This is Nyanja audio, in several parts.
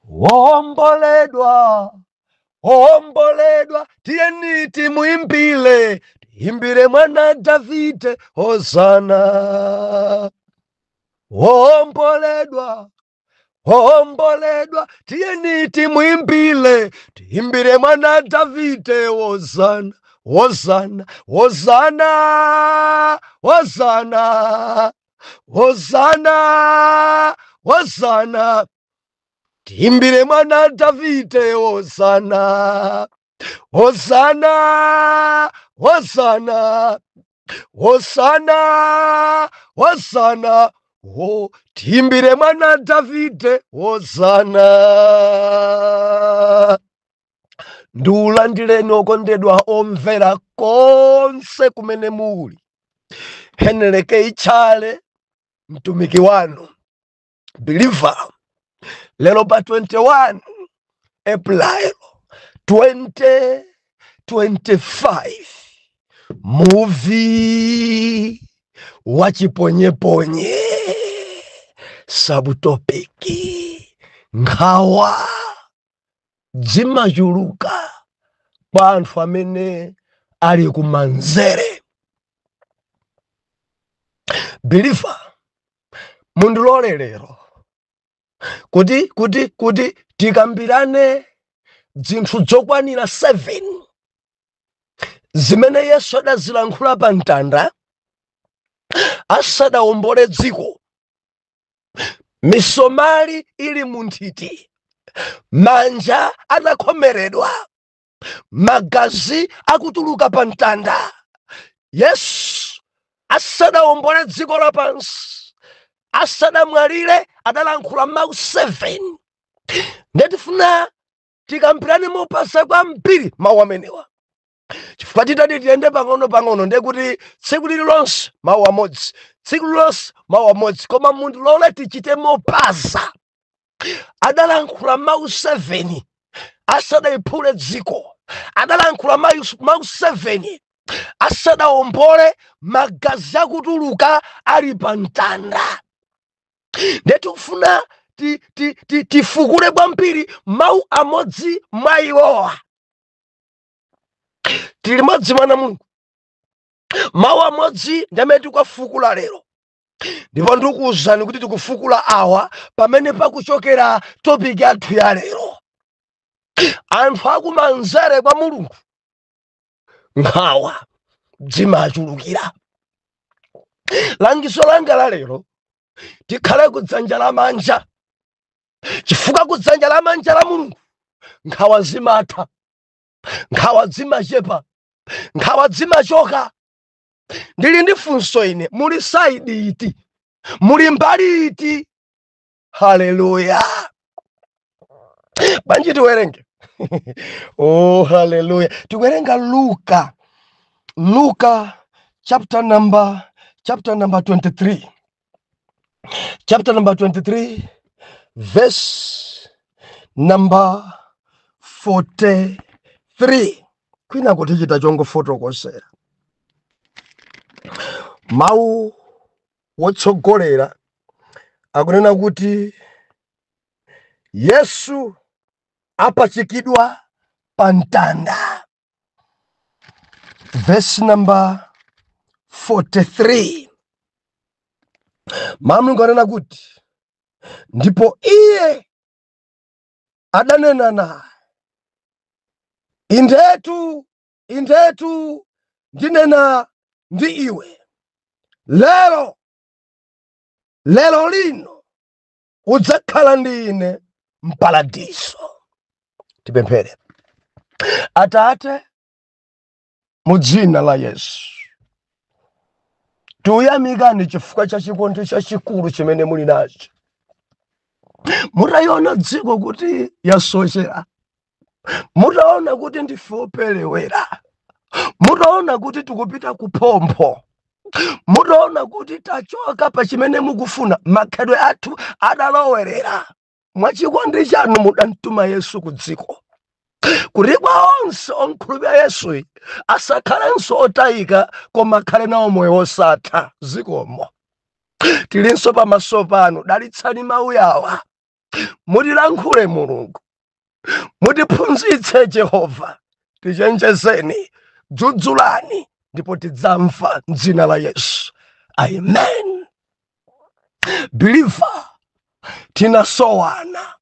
Womboledwa, womboledwa, tiyeni timuimbile, tiimbire mwana Davide, hosana. Womboledwa, womboledwa, tiyeni timuimbile, tiimbire mwana Davide, hosana, hosana, hosana, hosana, hosana, hosana. Tiimbire mwana Davide, hosana, hosana, hosana, hosana, hosana. Oh, tiimbire mwana Davide, hosana. Ndiulandireni okondedwa omvera konse kumene muli. Henry K. Chale, mtumiki wanu believer, lero pa 21 April 2025, muvi wachiponyeponye, subtopic nkhawa zimachuluka kwa anthu amene ali kumanzere. Believer, mundilole lero kuti tikambirane zinthu zokwanira 7 zimene Yesu adazilankhula pa mtanda asadawombole dziko. Misomali ili munthiti, manja anakhomeredwa, magazi akutuluka pa mtanda. Yesu asadawombole dziko lapansi, asadamwalire, adalankhula mawu 7. Ndetifuna tikambirane mopasa kwambiri mawu amenewa, chifukwa titati tiyende pang'ono pang'ono ndekuti tsiku lililonse mawu amodzi, tsiku lililonse mawu amodzi. Koma mundilole tichite mopasa. Adalankhula mawu 7 asadayiphule dziko, adalankhula mawu 7 asadawombole, magazi akutuluka ali pa mtanda. Ndetikufuna tifukule kwambiri mawu amodzi mwa iwowa. Tili modzi mwana Mulungu, mawu amodzi ndi amene tikufukula lero, ndipo ndikuwuzani kuti tikufukula awa pamene pakuchokera topic yathu ya lero. Anthu akumanzere kwa Mulungu nkhawa zimachulukira. Langizo langa la lero, tikhale kudzanja lamanja, chifukwa kudzanja lamanja la Mulungu nkhawa zimatha, nkhawa zimachepa, nkhawa zimachoka. Ndili ndi funso ine, muli side iti? Muli mbali iti? Haleluya! Bwanji tiwerenge? Oh, haleluya! Tikuwerenga Luka, Luka chapter number 23, chapter number 23, verse number 43. Kwina kutichita chongofotokozera mawu wotsogolera akunena kuti Yesu apachikidwa pa mtanda. Verse number 43, Mulungu anena kuti, "Ndipo iye adanena naye, Indetu, indetu, ndinena ndi iwe, lero, lero lino udzakhala ndi ine mparadiso." Tipemphere. Atate, mu dzina la Yesu, tikuyamikani chifukwa cha chikondi chachikulu chimene muli nacho. Mutayiona dziko kuti yasochera, mutaona kuti ndife operewera, mutaona kuti tikupita kuphompho, mutaona kuti tachoka pa chimene mukufuna, makhalidwe athu adalowerera, mwachikondi chanu mudamtuma Yesu ku dziko kuti kwa onse omkhulupirira Yesu asakhalenso otayika koma akhale nawo moyo wosatha. Zikomo. Tilinso pamaso panu, dalitsani mawu yawa. Mutilankhule Mulungu, mutiphunzitse Jehova, tichenjezeni, dzudzulani, ndipo tidzamva m'dzina la Yesu. Amen. Believer, tinasowana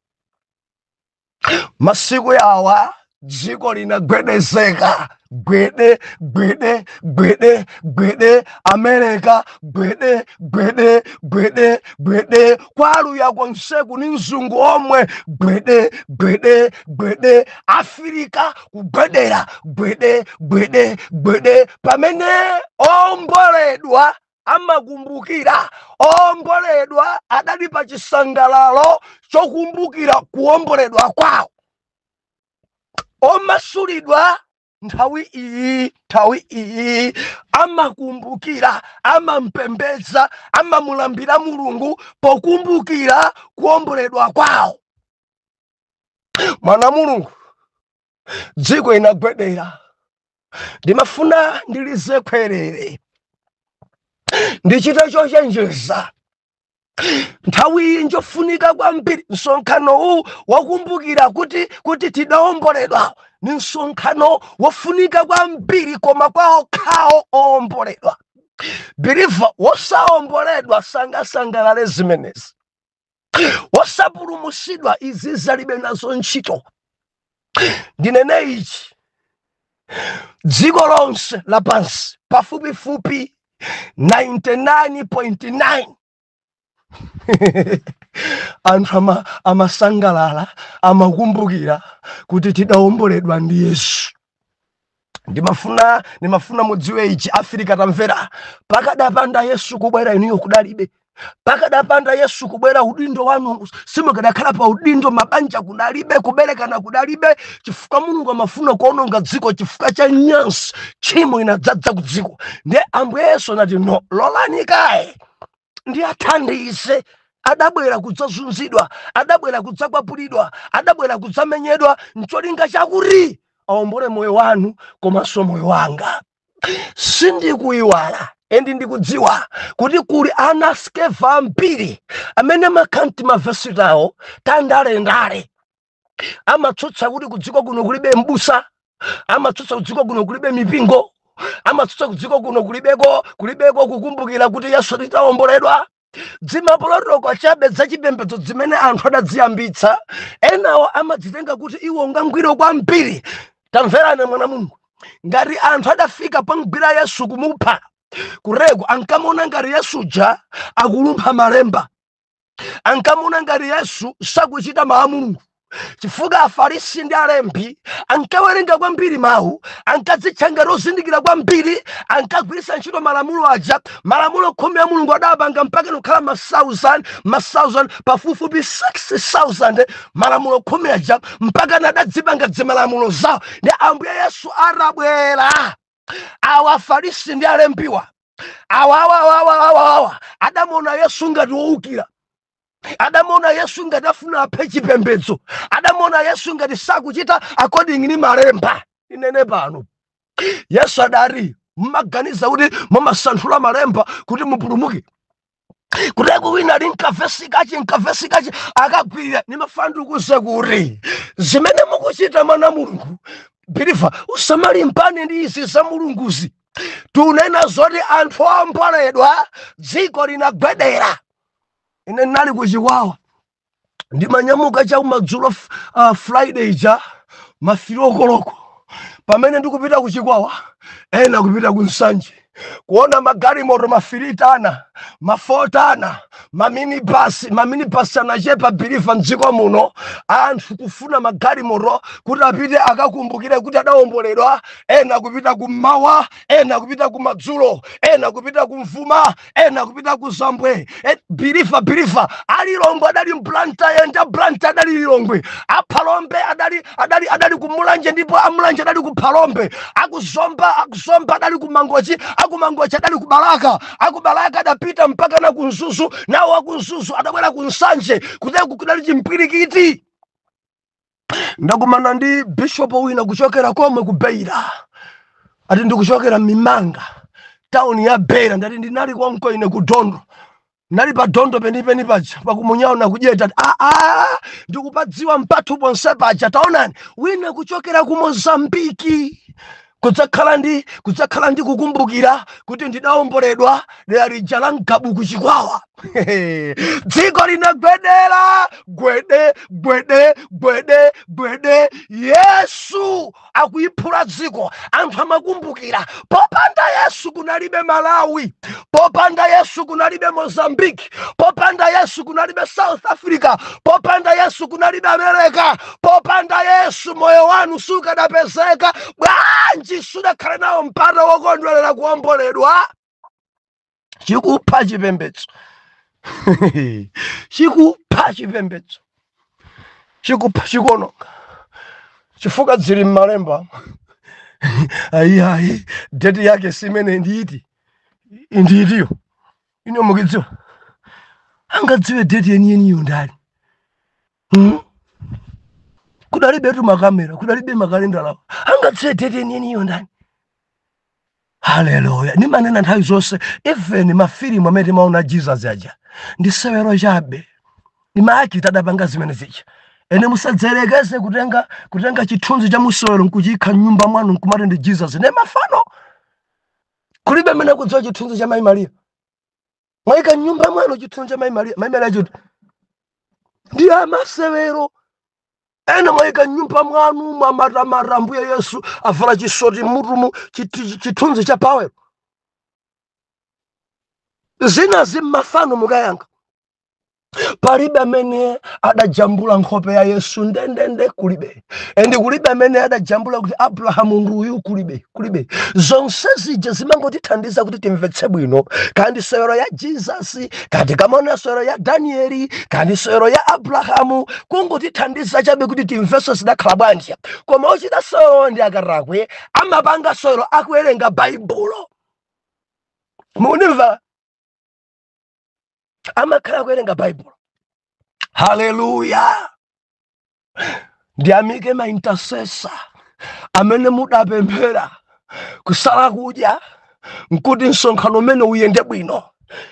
masiku yawa. Dziko linagwedezeka, gwede gwede gwede gwede. Amerika gwede gwede gwede gwede, kwaluya konseku ni mzungu omwe gwede gwede gwede, Afirika kugwedera gwede gwede gwede. Pamene omboledwa amakumbukira, omboledwa adali pa chisangalalo chokumbukira kuomboledwa kwawo, omasulidwa nthawi iyi, nthawi iyi amakumbukira, amampembedza, amamulambira Mulungu pokumbukira kuomboledwa kwawo. Mwana Mulungu, dziko inagwedera. Ndimafuna ndilize khwerere, ndichite chochenjeza. Nthawi iyi njofunika kwambiri. Msonkhano uwu wakumbukira kuti tidawomboledwa ni msonkhano wofunika kwambiri, koma kwa okhawo owomboledwa. Believer, wosawomboledwa sangasangalale zimenezi. Wosapulumutsidwa izi zalibe nazo ntchito. Ndinene ichi, dziko lonse lapansi pafupifupi 99.9 anthu amasangalala, amakumbukira kuti tidawomboledwa ndi Yesu. Ndimafuna mudziwe ichi. Afirika, tamvera, pakadapanda Yesu kubwera, inuyo kudalibe. Pakadapanda Yesu kubwera, udindo wanu simukadakhala pa udindo, mabanja kudalibe, kuberekana kudalibe, chifukwa Mulungu amafuna kuononga dziko chifukwa cha nyansi, tchimo inadzadza ku dziko. Ndiye Ambuye Yesu anati, "No, lolani kaye ndi athandize." Adabwera kudzazunzidwa, adabwera kudzakwapulidwa, adabwera kudzamenyedwa, ncholinga chakuti awombole moyo wanu komanso moyo wanga. Sindikuyiwala and ndikudziwa kuti kuli ana skeva ambiri amene amakhala mavesi tawo tandalendale, amatsutsa kuti kudziko kuno kulibe mbusa, amatsutsa kudziko kuno kulibe mipingo, amatsutsa kudziko kuno kulibeko kukumbukira kuti Yesu titawomboledwa. Dzimapolotoko chabe zachipembedzo zimene anthu adadziyambitsa, enawo amadzitenga kuti iwo ngangwiro kwambiri. Tamverani, mwana Mulungu, ngati anthu adafika pamgwira Yesu kumupha kureko, ankamuona ngati Yesu ja akulumpha malemba, ankamuona ngati Yesu sakuchita mawu a Mulungu, chifukwa Afarisi ndi alembi ankawerenga kwambiri mawu, ankadzitcha ngati ozindikira kwambiri, ankagwiritsa ntchito malamulo aja. Malamulo 10 a Mulungu adapanga mpaka kukhala ma thousand, ma thousand, pafupifupi 6000 malamulo 10 aja, mpaka adadzipanga dzimalamulo zawo. Ndi Ambuye Yesu atabwera, awa Afarisi ndi alembiwa awa awa awa awa awa awa adamuona Yesu ngati wowukira, adamuona Yesu ngati afuna aphe chipembedzo, adamuona Yesu ngati sakuchita according ni malemba. Inene pano, Yesu adati, "Mmaganiza kuti mumasanthula malemba kuti mupulumuke." Kuteko wina ali nkavesi kachi, nkavesi kachi akagwirira. Nimafuna ndikuze kuti zimene mukuchita, mwana Mulungu, believer, usamalimbane ndi izi za Mulunguzi. Tunena zoti anthu omboledwa, dziko linagwedera. Ine ndinali kuChikwawa, ndimanyamuka cha kumadzulo Friday ja ma 3 o'clock, pamene ndikupita kuChikwawa, ena kupita ku Nsanje, kuona magalimoto ma 3 tonner, ma 4 tonner, maminibasi. Maminibasi anachepa, believer, mdziko muno. Anthu kufuna magalimoto kuti apite akakumbukire kuti adawomboledwa. Ena kupita kummawa, ena kupita kumadzulo, ena kupita kumvuma, ena kupita ku Zambwe. Believer, believer, aLilongwe adali mBlantyre, ndi aBlantyre adali Lilongwe, aPhalombe adali kuMulanje, ndipo aMulanje adali kuPhalombe, akuZomba adali kuMangochi, akuMangochi adali kuBalaka, akuBalaka adapita mpaka na kuMzuzu, nawo akuMzuzu adabwera kuNsanje. Kuteku kudali chimpwirikiti. Ndakumana ndi bishop wina kuchokera komwe ku Beira, ati ndikuchokera Mimanga, tauni ya Beira. Ndati ndinali konko ine ku Dondo. Nali pa dondo penipeni paja pakumunyaona kudyeta, aa, ndikupadziwa mpathu ponse paja. Taonani, wina kuchokera ku Mozambiki kudzakhala ndi kukumbukira kuti ndidawomboledwa dera lija la Mgabu kuchikwawa. Dziko linagwedera, gwede gwede gwede gwede. Yesu akuyiphula dziko, anthu amakumbukira. Popanda Yesu kunalibe Malawi, popanda Yesu kunalibe Mozambique, popanda Yesu kunalibe South Africa, popanda Yesu kunalibe America, popanda Yesu moyo wanu sukadapezeka. Bwanji sudakhale nawo mpata wokondwerera kuwomboledwa? Chikupha chipembedzo, chikupha chipembedzo, chikupha, chikuononga, chifukwa zili m'malemba. Ayi, ayi, date yake simene ndiiti, ndiitiyo ino mukidziwa. Angadziwe date yeniyeniyo ndani? Hmm? Kudalibe tu makamera, kudalibe makalendala, angadziwe date yeniyeniyo ndani? Haleluya! Nimanena nthawi zonse, even mafilimu amene timaona Jesus aja ndi sewero chabe, ni ma actor adapanga zimene zija. Ene musadzerekeze kutenga chithunzi cha musewero nkuchikha mnyumba mwanu nkumati ndi Jesus. Ne mafano, kulibe amene akudziwa chithunzi cha Mayi Mariya. Mwayika mnyumba mwanu chithunzi cha Mayi Mariya, Mayi Mariya choti ndi amasewero. Ena mwayika mnyumba mwanu, mwamatamata Ambuye Yesu avala chisoti mutumu, chithunzi cha pawelo. Zina zimmafano mukayankha. Palibe amene adajambula nkhope ya Yesu ndendende, kulibe. And kulibe amene adajambula kuti Abrahamu nduyu, kulibe, kulibe. Zonse zija zimangotithandiza kuti timvetse bwino, kandi sewero ya Jesus, kandi kamaona sewero ya Danieli, kandi sewero ya Abrahamu, kungotithandiza chabe kuti timvetse zidakhala bwanji. Koma ochita sewero ndi akarakwe, amapanga sewero akuwerenga Baibulo. Mukundimva? Amakhala kuwerenga Baibulo. Haleluya! Ndiyamike ma intercessor amene mudapemphera kusala kudya nkuti msonkhano umene uyende bwino.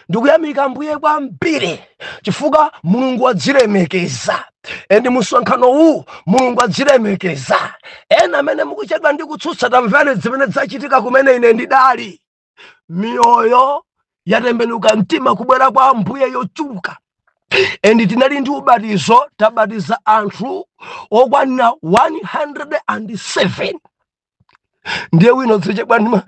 Ndikuyamika Ambuye kwambiri chifukwa Mulungu wadzilemekeza, and msonkhano uwu Mulungu adzilemekeza. Ena amene mukuchedwa ndi kutsutsa, tamvere zimene zachitika kumene ine ndidali. Miyoyo yatembenuka mtima kubwera kwa Ambuye yochuluka, and tinali ndi ubatizo, tabatiza anthu okwanira 107. Ndiye wino zichedwa ndi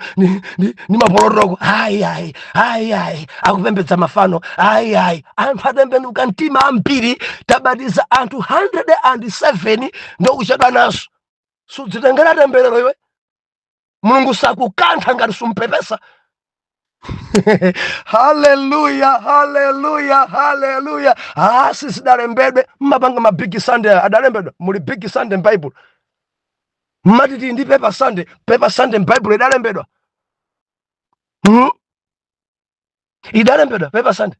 mapolotoko, ayi, ayi, ayi, ayi, akupembedza mafano, ayi, ayi. Anthu atembenuka mtima ambiri, tabatiza anthu 107. Ndokuchedwa naso, sudzitengera temberero iwe. Mulungu sakukantha ngati sumpepesa. Haleluya, haleluya, haleluya! Asi zidalembedwe. Mmapanga ma big Sunday, adalembedwa? Muli big Sunday m'Bible? Mmati tili ndi paper Sunday. Paper Sunday m'Bible idalembedwa? Hmm? Idalembedwa paper Sunday?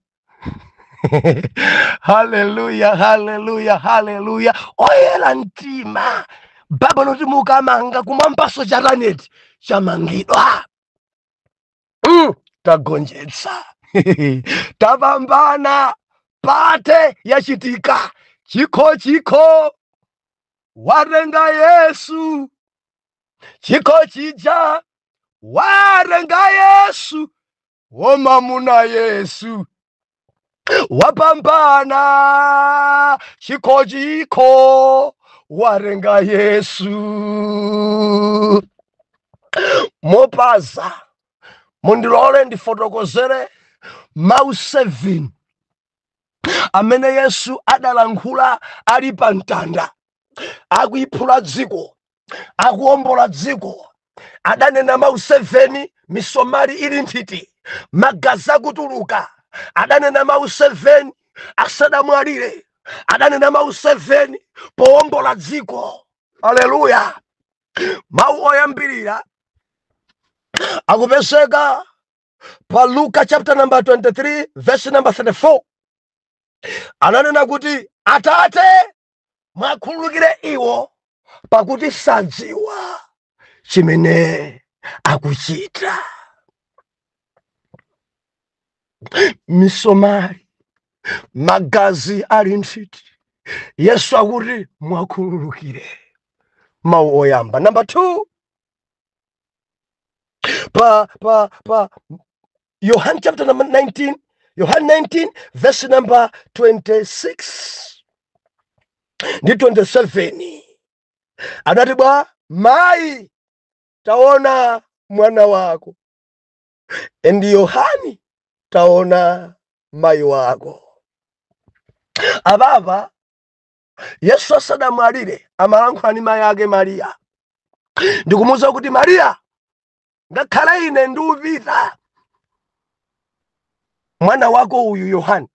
Haleluya, haleluya, haleluya! Oyera mtima, Baibulo kuti mukamanga kumwambaso chataneti chamangidwa. Tagonjetsa, tapambana, party yachitika. Chikho, chikho watenga Yesu, chikho chija watenga Yesu, womamuna Yesu wapambana. Chikho, chikho watenga Yesu. Mopaza, mundilole ndifotokozere mawu 7 amene Yesu adalankhula ali pa mtanda, akuyiphula dziko, akuwombola dziko. Adanena mawu 7, misomali ili nthiti, magazi akutuluka. Adanena mawu 7 asadamwalire, adanena mawu 7 powombola dziko. Aleluya! Mawu oyambirira akupezeka pa Luka chapter number 23 verse number 34. Ananena kuti, "Atate, mwakhululukire iwo, pakuti sadziwa chimene akuchita." Misomali, magazi ali nthiti. Yesu akuti mwakhululukire. Mawu oyamba. Number 2, pa Yohane chapter number 19, Yohane 19 verse number 26 ndi 27, anati bwa mayi taona mwana wako, and Yohani taona mayi wako. Ababa Yesu asadamwalire amalankhula ndi mayi ake Mariya, ndikumuwuza kuti Mariya, ngakhala ine ndiupita, mwana wako uyu Yohani.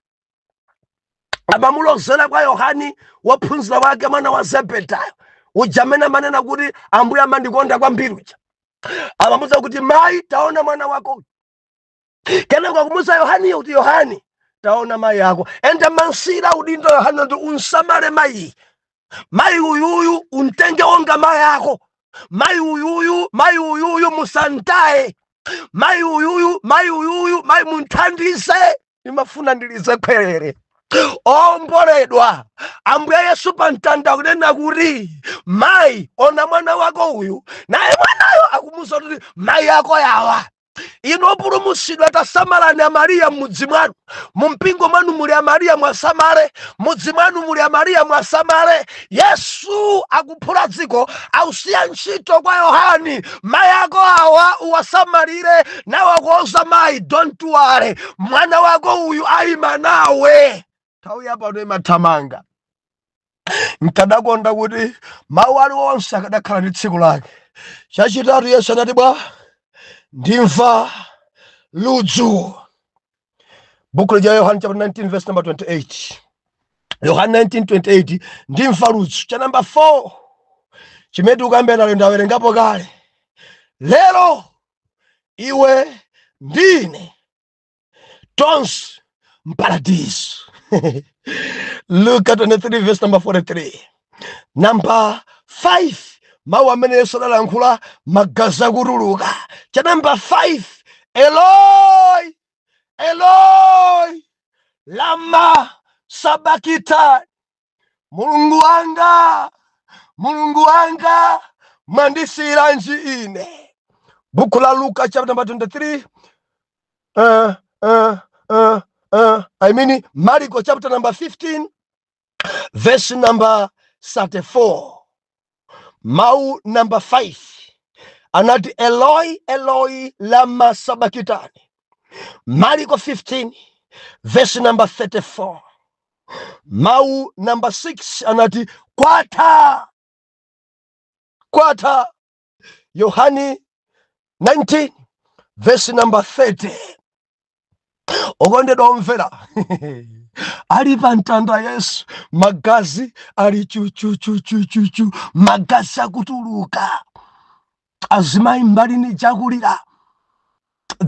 Amamulozera kwa Yohani wophunzira wake, mwana wa Zebedayo uja amene amanena kuti Ambuye amandikonda kwambiri uja. Amamuwuza kuti mayi taona mwana wako uyu. Kenako akumuwuza Yohaniyo kuti Yohani taona mayi ako. Ende mansira udindo Yohani kuti unsamale mayi, mayi uyuyu untenge onga mayi ako, mayi uyuyu, mayi uyuyu musantaye, mayi uyuyu, mayi uyuyu, mayi munthandize. Imafuna ndilize khwerere omboledwa. Ambuye Yesu pa mtanda kunena kuti mayi ona mwana wako uyu, naye mwanayo akumuwuza kuti mayi ako yawa. Inu opulumutsidwa tasamalani Amariya m'mudzi mwanu, mumpingo mwanu muli Amariya mwasamale, mudzi mwanu muli Amariya mwasamale. Yesu akuphula dziko, ausiya ntchito kwa Yohani, mayi ako awa uwasamalire, nawe akuwuza mayi don't worry, mwana wako uyu ayima nawe. Nthawi yapano imathamanga. Nkadakonda kuti mawu aliwonse akadakhala ndi tsiku lake. Chachitatu Yesu anati bwa ndimva ludzu. Buku la Yohane chapter 19 verse number 28, Yohane 19:28, ndimva ludzu. Cha number 4 chimene tikukambirana lero, ndawerengapo kale. Lero iwe ndine tonse mparadiso. Luka 23 verse number 43. Number 5, mawu amene Yesu adalankhula magazi akutuluka. Cha number 5, Eloi Eloi lama sabakitani, Mulungu wanga Mulungu wanga mwandisiyiranji ine. Buku la Luka chapter number 23, I mean Mariko chapter number 15 verse number 34. Mau number 5 anati Eloi Eloi lama sabakitani. Mariko 15 verse number 34. Mau number 6 anati kwatha kwatha. Yohani 19 verse number 30. Okondedwa omvera, ali pa mtanda Yesu, magazi ali chuchuchuchuchu, magazi akutuluka, azimayi mbali ni chakulira,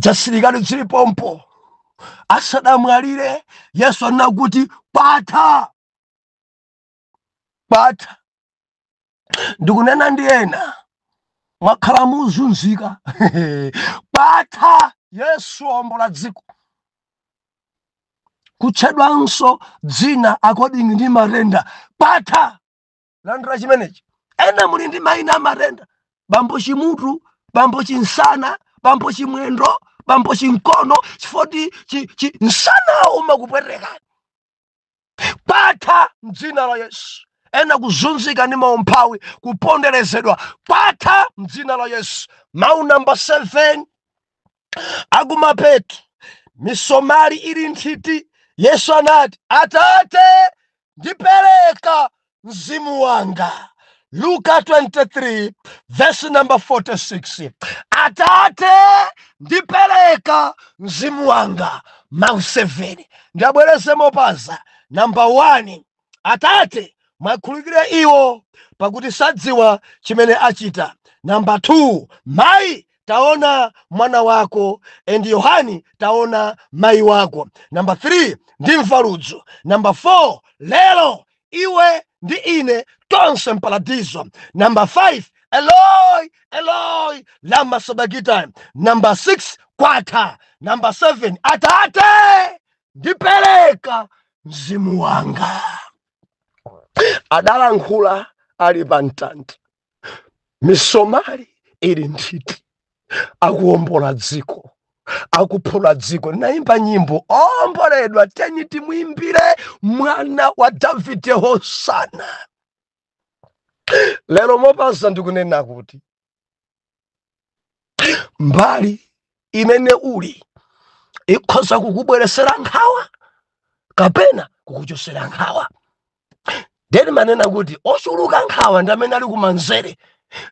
zasilikali zili pompo. Asadamwalire Yesu anakuti kwatha kwatha. Ndikunena ndi ena mwakhala muzunzika, kwatha. Yesu wombola dziko, kutchedwanso dzina according ndi matenda. Kwatha, landira chimenechi. Ena muli ndi mayina amatenda, bambo chimutu, bambo chinsana, bambo chimwendo, bambo chinkono, chifukwa nsanawo umakupweteka. Kwatha mdzina la Yesu. Ena kuzunzika ndi maumphawi, kuponderezedwa, kwatha mdzina la Yesu. Mawu namba 7 akumapeto, misomali ili nthiti, Yesu anati Atate ndipereka mzimu wanga. Luka 23 verse number 46, Atate ndipereka mzimu wanga. Mawu 7 ndabwereze mopaza. Namba 1, Atate mwakhululukire iwo pakuti sadziwa chimene achita. Namba 2, mayi taona mwana wako, and Yohani taona mayi wako. Namba 3, ndimva ludzu. Namba 4, lero iwe ndi ine tonse mparadiso. Namba 5, Eloi, Eloi, lama sabakitani. Number 6, kwatha. Number 7, Atate, ndipereka mzimu wanga. Adalankhula ali pa mtanda, misomali ili nthiti, akuwombola dziko, akuphula dziko. Naimba nyimbo owomboledwa, teni timwimbire mwana wa Davide, hosana. Lero mopasa ndikunena kuti mbali imene uli ikhoza kukubweresera nkhawa kapena kukuchosera nkhawa. Ndeni manena kuti ochuluka nkhawa ndi amene ali kumanzere.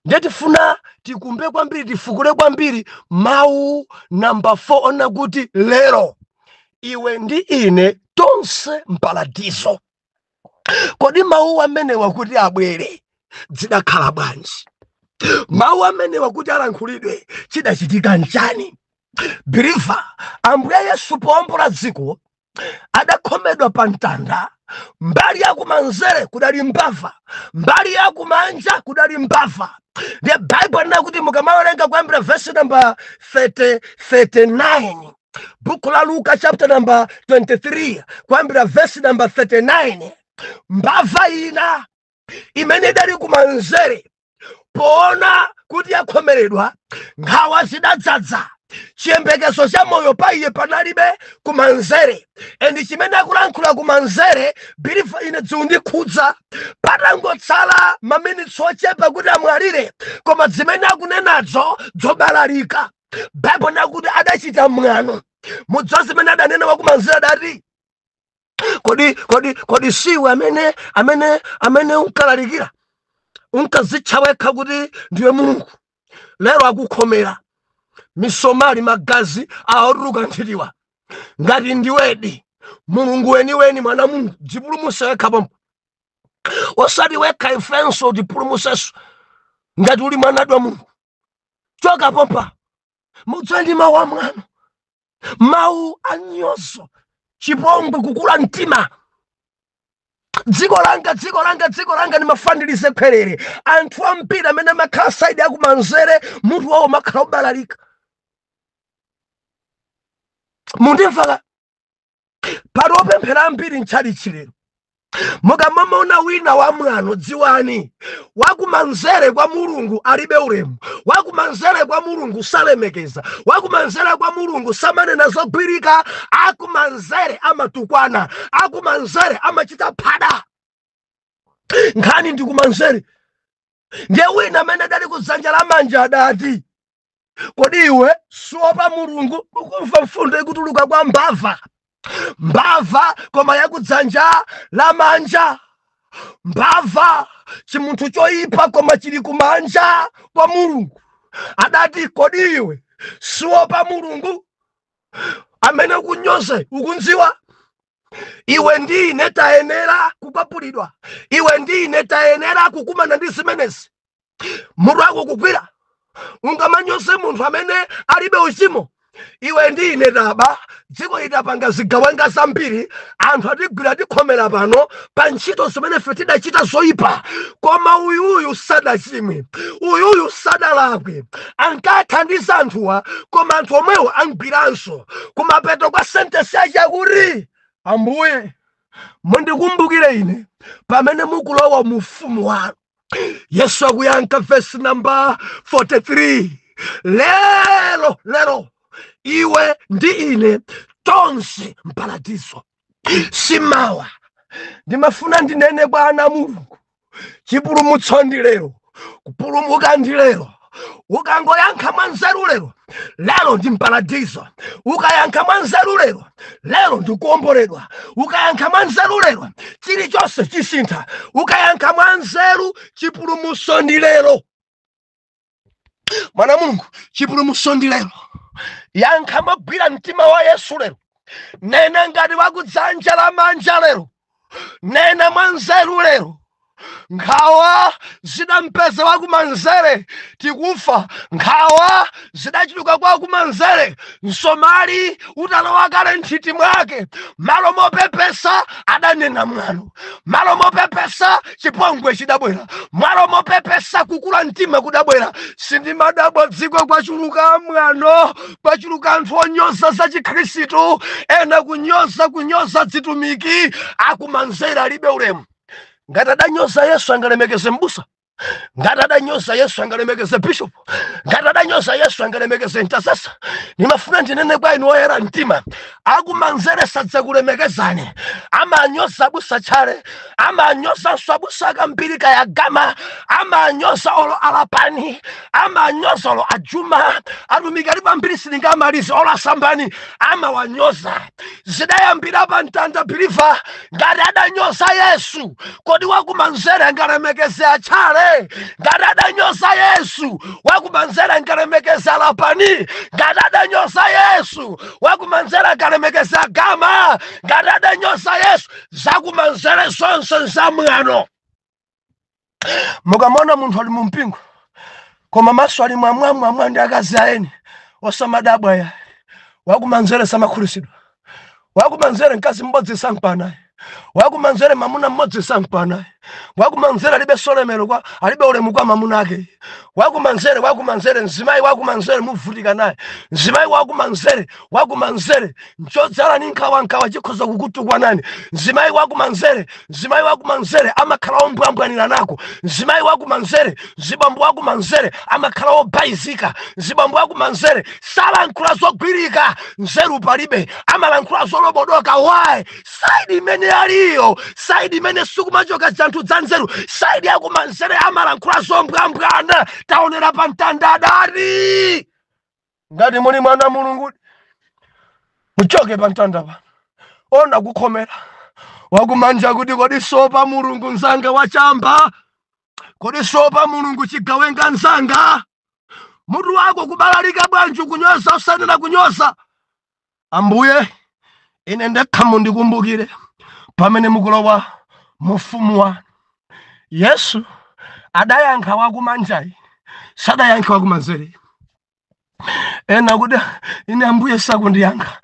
Ndetifuna tikumbe kwambiri, tifukule kwambiri mawu namba 4 ona kuti lero iwe ndi ine tonse mparadizo. Kodi mawu amenewa kuti abwere zidakhala bwanji? Mawu amenewa kuti alankhulidwe chidachitika nchani? Believer, Ambuye Yesu powombola dziko adakhomedwa pa mtanda. Mbali yakumanzere kudali mbava, mbali yakumanja kudali mbava. Ndiye Baibulo lina kuti mukamawerenga kuyambira verse number 30, 39, buku la Luka chapter number 23 kuyambira verse number 39, mbava ina imene idali kumanzere poona kuti yakhomeredwa, nkhawa zidadzadza, chiyembekezo cha moyo pa iye panalibe kumanzere. And chimene akulankhula kumanzere, believer, ine dziundikhudza. Patangotsala maminitsi ochepa kuti amwalire, koma zimene akunenazo dzobalalika. Baibulo nakuti adachita mwano. Mudziwa zimene adanena wakumanzere? Adati, Kodi siwe amene unkalalikira, unkazitcha wekha kuti ndiwe Mulungu? Lero akukhomera misomali, magazi aotuluka nthitiwa. Ngati ndiwedi Mulungu weniweni, mwana Mulungu, dzipulumuse wekha pompo, osati wekha, ifenso tipulumusenso. Ngati uli mwanadi wa Mulungu, choka pompa." Mudziwe ndi mawu amwano, mawu anyozo, chipongwe, kukula mtima. Dziko langa, dziko langa, dziko langa, ndimafandirize khwerere. Anthu ambiri amene amakhala side akumanzere, mutu wawo makhala ubalalika. Mundimva? Pali opemphera ambiri mtchalitchi lero. Mukamamaona wina wamwano, dziwani wakumanzere kwa Mulungu alibe ulemu, wakumanzere kwa Mulungu salemekeza, wakumanzere kwa Mulungu samanena zogwirika. Akumanzere amatukwana, akumanzere amachita phada. Nkhani ndi kumanzere. Ndiye wina amene adali kudzanja lamanja adati, "Kodi iwe suopa Mulungu?" Ukumva mfundo ikutuluka kwa mbava, mbava koma yakudzanja lamanja, mbava, chimunthu choyipa koma chili kumanja kwa Mulungu. Adati, "Kodi iwe suopa Mulungu? Amene ukunyoze ukunziwa? Iwe ndi ine tayenera kukwapulidwa, iwe ndi ine tayenera kukumana ndi zimenezi. Mutu wako kugwira, ungamanyoze munthu amene alibe uchimo? Iwe ndi ine taba, dziko litapanga zigawenga zambiri, anthu atigwira, atikhomera pano pa ntchito zimene ife tidachita zoyipa. Koma uyuyu sadachimwe, uyuyu sadalakwe, ankathandiza anthuwa, koma anthu omwewo angwiranso." Kumapeto kwa sentence yache akuti, "Ambuye, mundikumbukire ine pamene mukulowa mu ufumu wanu." Yesu akuyankha vesi namba 43, "Lero, lero iwe ndi ine tonse mparadiso, simawa." Ndimafuna ndinene kwa ana Mulungu, chipulumutso ndi lero, kupulumuka ndi lero. Ukangoyankha mwanzeru lero, lero ndi mparadiso. Ukayankha mwanzeru lero, lero ndikuomboledwa. Ukayankha mwanzeru lero, chilichonse chisintha. Ukayankha mwanzeru, chipulumutso ndi lero. Mwana Mulungu, chipulumutso ndi lero. Yankha mogwira mtima wa Yesu lero. Nena ngati wakudzanja lamanja lero, nena mwanzeru lero. Nkhawa zidampeza wakumanzere, tikufa. Nkhawa zidachuluka kwa kumanzere, msomali utalowa kale nthiti mwake. Malo mopepesa adanena mwano, malo mopepesa chipongwe chidabwera, malo mopepesa kukula mtima kudabwera. Sindimadabwa dziko kwachuluka mwano, kwachuluka anthu onyoza za chikhristu, ena kunyoza kunyoza dzitumiki. Akumanzere alibe ulemu. Ngati adanyoza Yesu, angalemekeze mbusa? Ngati adanyoza Yesu, angalemekeze bishop? Ngati adanyoza Yesu, angalemekeze intercessor? Nimafuna ndinene kwa inu oyera mtima, akumanzere sadzakulemekezani. Amanyoza abusa Tchale, amanyozanso abusa akambiri kayagama, amanyoza olo Alapani, amanyoza olo Ajuma. Atumiki alipo ambiri, silingamalize, olo Asambani amawanyoza. Zidayambira pa mtanda, believer. Ngati adanyoza Yesu, kodi wakumanzere angalemekeze Achale? Ngati adanyoza Yesu, wakumanzere angalemekeze Alapani? Ngati adanyoza Yesu, wakumanzere angalemekeze Agama? Ngati adanyoza Yesu, zakumanzere zonse nzamwano. Mukamona munthu ali mumpingo koma maso ali mwamwamwamwa ndi akazi aeni, osamadabwa ya wakumanzere samakhulusidwa. Wakumanzere mkazi mmodzi sankwana, wakumanzere mamuna mmodzi sankwana. Wakumanzere alibe solemero kwa alibe ulemu kwa mamuna ake. Wakumanzere, wakumanzere, mzimayi wakumanzere muvutika naye. Mzimayi wakumanzere, wakumanzere nchodzala ni nkhawa chikhoza kukutukwa nani. Mzimayi wakumanzere, mzimayi wakumanzere amakhala ombwambwanira nako. Mzimayi wakumanzere, mzibambo wakumanzere amakhala obayizika. Mzibambo wakumanzere salankhula zogwirika, nzeru palibe, amalankhula zolobodoka. Why? Side imene aliyo, side imene sikumachoka zanthu za nzeru, side yakumanzere amalankhula zombwambwana. Taonera pa mtanda adati, "Ngati muli mwana Mulungu, muchoke pa mtanda pano." Ona kukhomera wakumanja kuti, "Kodi sopa Mulungu mzanga wachamba? Kodi sopa Mulungu chigawenga mzanga? Mutu wako kubalalika bwanji, kunyoza usanena kunyoza?" Ambuye, ine ndekha mundikumbukire pamene mukulowa mufumu wanu. Yesu adayankha wakumanjayi, sadayankha wakumanzere. Ena kuti, "Ine Ambuye sakundiyankha."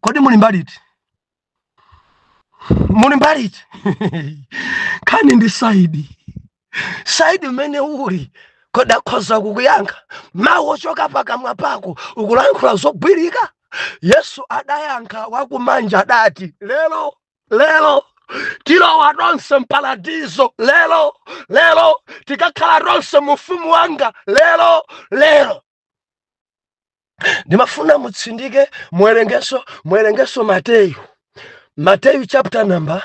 Kodi muli mbaliti? Muli mbaliti? Nkhani ndi side, side imene uli. Kodi akhoza kukuyankha mawu ochoka pakamwa pako ukulankhula zogwirika? Yesu adayankha wakumanja, adati, "Lero lero tilowa tonse mparadizo. Lero lero tikakhala tonse mufumu wanga, lero lero." Ndimafuna mutsindike, muwerengeso, muwerengeso Mateyu, Mateyu chapter number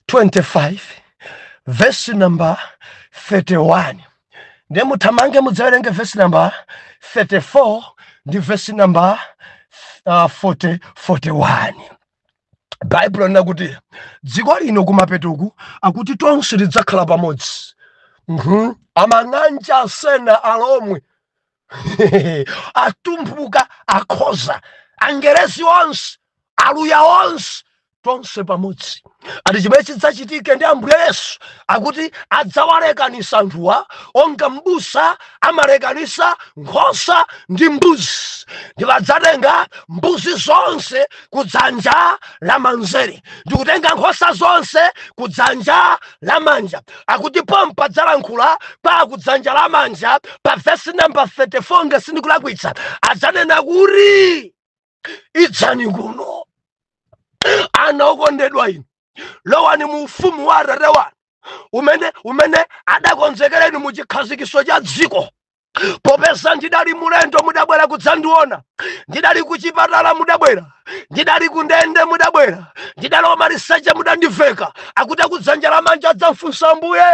25 verse number 31, ndiye muthamange mudzawerenge verse number 34 ndi verse number 40, 41. Baibulo lina kuti dziko lino kumapetuku akuti tonse tidzakhala pamodzi. Amang'anja, asena, alomwe, atumbuka, akhoza, angerezi onse, aluya onse, tonse pamodzi. Ati chimene chidzachitike ndi Ambuye Yesu akuti adzawalekanisa anthuwa onga mbusa amalekanisa nkhosa ndi mbuzi, ndipo adzatenga mbuzi zonse kudzanja lamanzere ndikutenga nkhosa zonse kudzanja lamanja. Akuti pompa adzalankhula pa kudzanja lamanja pa vesi namba 34, ngati sindikulakwitsa, adzanena kuti, "Idzani kuno, ana okondedwa inu, lowani mu ufumu wa Atate wanu umene adakonzekera inu mu chikhazikiso cha dziko. Popeza ndidali mulendo, mudabwera kudzandiona; ndidali kuchipatala, mudabwera; ndidali kundende, mudabwera; ndidali wamaliseche, mudandiveka." Akuti akudzanja lamanja adzamfunsa Ambuye,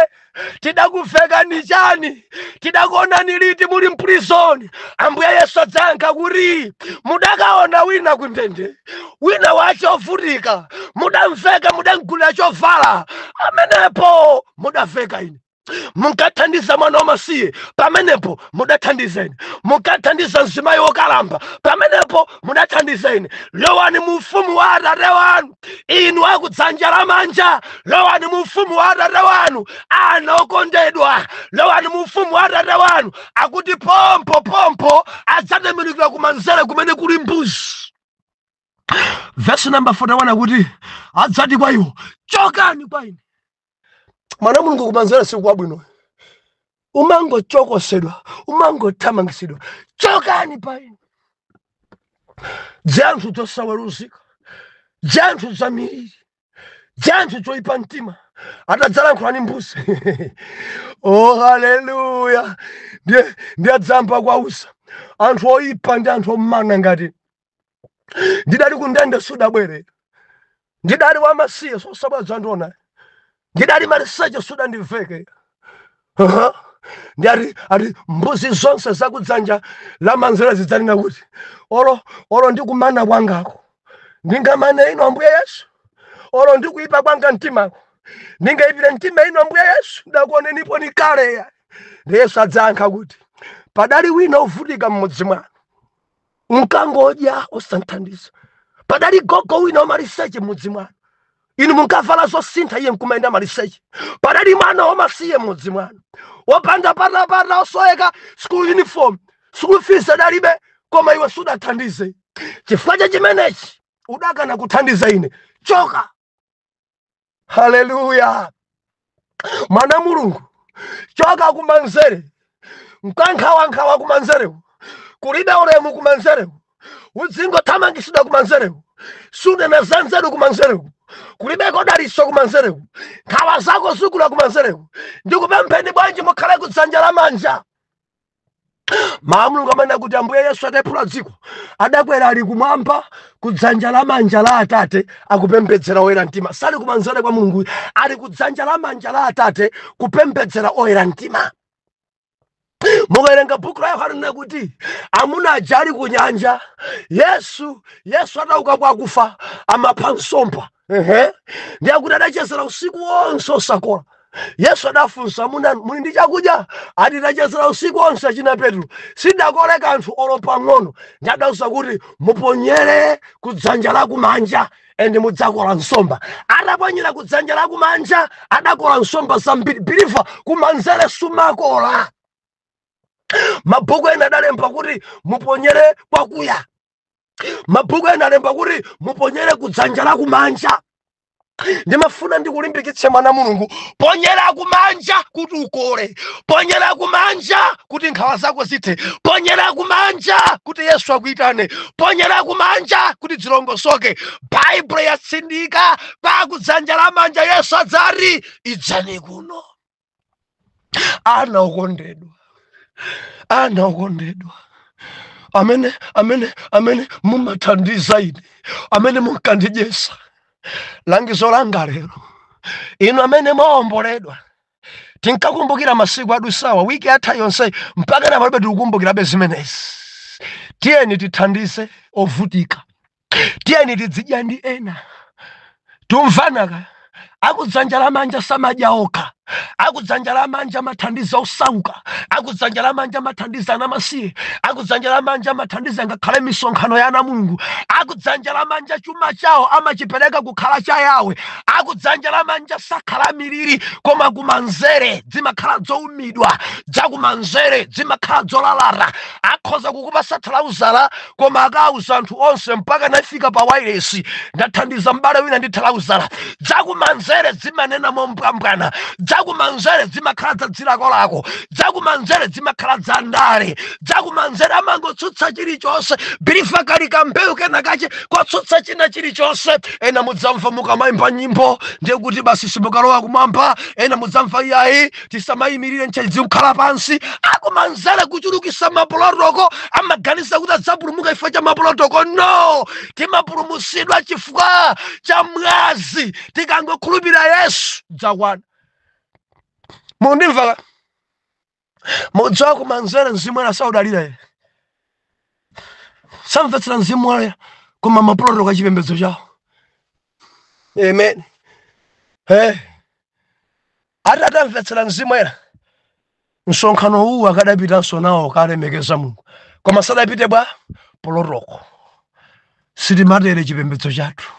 "Tidakuveka ni chani? Tidakuonani liti muli m'prison?" Ambuye Yesu adzayankha kuti, "Mudakaona wina kundende, wina wache ovutika, mudamveka, mudamgulira chovala, amenepo mudaveka ine." Munkathandiza mwana wamasiye, pamenepo mudathandiza ine. Munkathandiza mzimayi wokalamba, pamenepo mudathandiza ine. Lowani mu ufumu wa Atate wanu, inu akudzanja lamanja. Lowani mu ufumu wa Atate wanu, ana okondedwa. Lowani mu ufumu wa Atate wanu. Akuti pompo pompo adzatembenukira kumanzere kumene kuli mbuzi. Verse number 41 akuti adzati kwa iwo, chokani kwa ine. Mwana Mulungu, kumanzere sikwabwino, umangochokosedwa, umangothamangisidwa. Chokani pa ine, dzanthu zosaweruzika, dzanthu zamiliri, dzanthu zoyipa mtima. Atadzalankhula ni mbuzi. Oh, haleluya! Ndiye adzamba kwausa anthu oyipa ndi anthu omana ngati ndidali kundende sudabwere, ndidali wamasiye sosabwadza ndiona, ndidali maliseche sudandiveke. Ndi ati mbuzi zonse zakudzanja lamanzere zidzanena kuti olo ndikumana kwangako ndingamane ino Ambuye Yesu, olo ndikuipa kwanga mtimako ndingayipire mtima ino Ambuye Yesu, ndakuonenipo ni kale. Ndi Yesu adzayankha kuti padali wina ovutika mmudzi mwanu, mkangodya osanthandiza. Padali gogo wina wamaliseche mmudzi mwanu, inu munkavala zosintha, iye nkumayenda maliseche. Padali mwana wamasiye mmudzi mwanu, wopanda patapata, osoyeka school uniform, school fees adalibe, koma iwe sudathandize. Chifukwa cha chimenechi udakana kuthandiza ine, choka. Haleluya! Mwana Mulungu, choka kumanzere. Mkankhawankhawa kumanzereku, kulibe ulemu kumanzereku, udzingothamangisidwa kumanzereku, sunena za nzeru kumanzereku, kulibeko daliso kumanzereku, nkhawa zako zikula kumanzereku. Ndikupempheni, bwanji mukhale kudzanja lamanja? Mawu Mulungu amene kuti Ambuye Yesu ataphula dziko adakwera, ali kumwamba kudzanja lamanja la Atate, akupembedzera oyera mtima. Sali kumanzere kwa Mulungu, ali kudzanja lamanja la Atate kupembedzera oyera mtima. Mukawerenga bhuku la Yohane kuti amuna aja ali ku nyanja, Yesu atauka kwa akufa, amapha nsomba. Ehe, ndi akuti adachezera usiku wonse osakola. Yesu adafunsa, amuna, muli ndi chakudya? Ati tachezera usiku wonse, achina Petro, sidakole kanthu olo pang'ono. Ndi adauza kuti muponyere kudzanja lakumanja ende mudzakola nsomba. Ataponyera kudzanja lakumanja adakola nsomba zambiri. Believer, kumanzere sumakola. Mabhuku ena adalemba kuti muponyere kwakuya, mabhuku ena alemba kuti muponyere kudzanja lakumanja. Ndimafuna ndikulimbikitse, mwana Mulungu, ponyera kumanja kuti ukole, ponyera kumanja kuti nkhawa zako zithe, ponyera kumanja kuti Yesu akuitane, ponyera kumanja kuti zilongosoke. Baibulo yatsindika pakudzanja lamanja. Yesu adzati, idzani kuno, ana okondedwa, ana okondedwa, amene mumathandiza ine, amene munkandidyesa. Langizo langa lero, inu amene mwawomboledwa, tinkakumbukira masiku adusawa, wiki yatha yonse mpaka na palibe tikukumbukirabe zimenezi. Tiyeni tithandize ovutika, tiyeni tidzidya ndi ena. Tumvanaka? Akudzanja lamanja samadya okha. Akudzanja lamanja amathandiza osauka, akudzanja lamanja amathandiza anamasiye, akudzanja lamanja amathandiza ngakhale misonkhano ya ana Mulungu. Akudzanja lamanja chuma chawo amachipereka kukhala cha Yawe. Akudzanja lamanja sakhala miliri, koma kumanzere zimakhala zowumidwa, zakumanzere zimakhala zolalata. Akhoza kukupasa thalauzala, koma akauza anthu onse mpaka nafika pa wailesi, ndathandiza m'bale wina ndi thalauzala. Zakumanzere zimanena mombwambwana, zakumanzere zimakhala za dzilakolako, zakumanzere zimakhala za ndale, zakumanzere amangotsutsa chilichonse. Believer, kali kambewu kena kache kotsutsa china chilichonse. Ena mudzamva mukamayimba nyimbo, ndiye kuti basi simukalowa kumwamba. Ena mudzamva, iyayi, tisamayimirire ntchedzi kukhala pansi. Akumanzere kuchulukisa maprotocol, amaganiza kuti adzapulumuka chifukwa cha maprotocol. No, timapulumutsidwa chifukwa cha mwazi. Tikangokhulupirira Yesu dzakwana. Mundimva? Mudziwa kumanzere mzimu ena saudalira ine, samvetsera mzimu woyera, koma maprotocol achipembedzo chawo. Amen. Hey. Atatamvetsera Mzimu Woyera, msonkhano uwu akadapitanso nawo kalemekeza Mulungu, koma sadapite bwa protocol. Sitimatere chipembedzo chathu.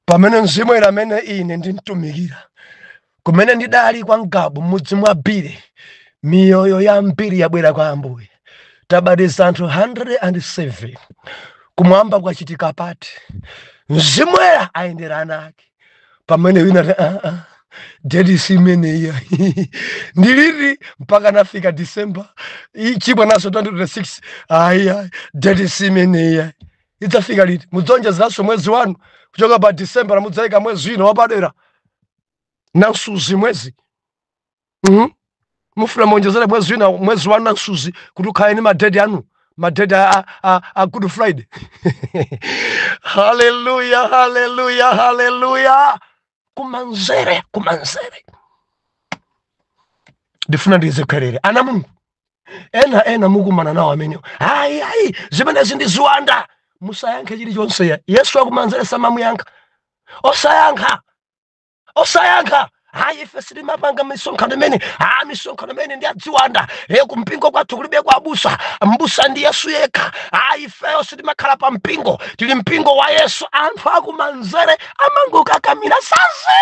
Pamene Mzimu Woyera amene ine ndimtumikira, kumene ndidali kwa Ngabu m'mudzi mwa Bile, miyoyo yambiri yabwera kwa Ambuye. Tabatiza anthu 107. Kumwamba kwachitika pati. Mzimu Woyera ayendera ana ake. Pamene wina ati, "Ah, ah, date si imeneyi, ndiliti mpaka nafika December chibwa naso 2026? Ayi, ayi, date si imeneyi. Idzafika liti? Mudzonjezeranso mwezi wanu kuchoka pa December, mudzayika mwezi wina wapadera, Nansuzi mwezi. Mufuna muonjezere mwezi wina, mwezi wa Nansuzi, kuti ukhale ni ma date anu, ma date a Good Friday. Haleluya, haleluya, haleluya! Kumanzere, kumanzere ndifuna ndizikwerere ana Mulungu. Ena ena mukumana nawo amenewo, "Ayi, ayi, zimenezi ndi ziwanda." Musayankhe chilichonse ya Yesu akumanzere samamuyankha. Osayankha, osayankha. "Hayi, ife sitimapanga misonkhano imene, ha, misonkhano imene ndi adziwanda. E, kumpingo kwathu kulibe kwa abusa, mbusa ndi Yesu yekha. Ha, ifeyo sitimakhala pa mpingo, tili mpingo wa Yesu." Anthu akumanzere amangokakamira saze.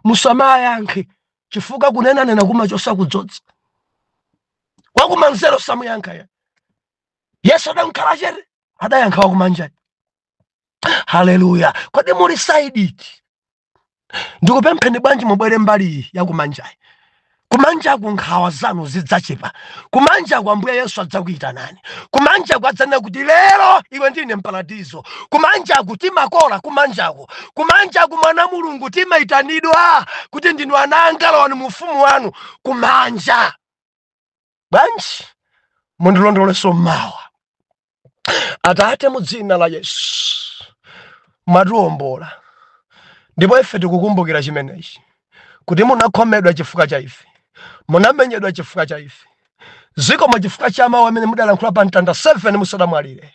Musamayankhe, chifukwa kunenanena kumachosa kudzodza. Wakumanzere osamuyankha ya. Yesu adankhala chete, adayankha wakumanja. Haleluya! Kodi muli side iti? Ndikupempheni, bwanji mubwere mbali iyi yakumanjayi? Kumanjaku nkhawa zanu zidzachepa. Kumanjaku Ambuye Yesu adzakuyitanani. Kumanjaku adzanena kuti, "Lero iwe ndine mparadizo." Kumanjaku timakola. Kumanjaku, kumanjaku mwana Mulungu timayitanidwa kuti, "Ndinu ana anga, lowani mu ufumu wanu." Kumanja bwanji mundilondoleso mawa. Atate, mu dzina la Yesu, mwatiwombola, ndipo ife tikukumbukira chimenechi, kuti munakhomedwa chifukwa cha ife, munamenyedwa chifukwa cha ife. Zikomo chifukwa cha mawu amene mudalankhula pa mtanda 7 musadamwalire.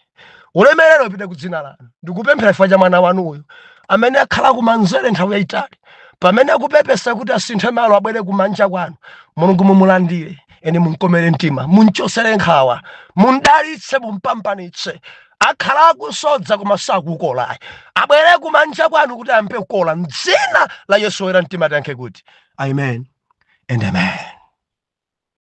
Ulemerero upite ku dzina lanu. Ndikupemphera chifukwa cha mwana wanu uyu amene akhala kumanzere nthawi yayitali, pamene akupepesa kuti asinthe malo, abwere kumanja kwanu. Mulungu, mumulandire ene, munkomere mtima, munchosere nkhawa, mundalitse, mumpambanitse. Akhala akusodza koma sakukolayi, abwere kumanja kwanu kuti ayambe kukola. Mdzina la Yesu woyera mtima tiyankhe kuti amen and amen.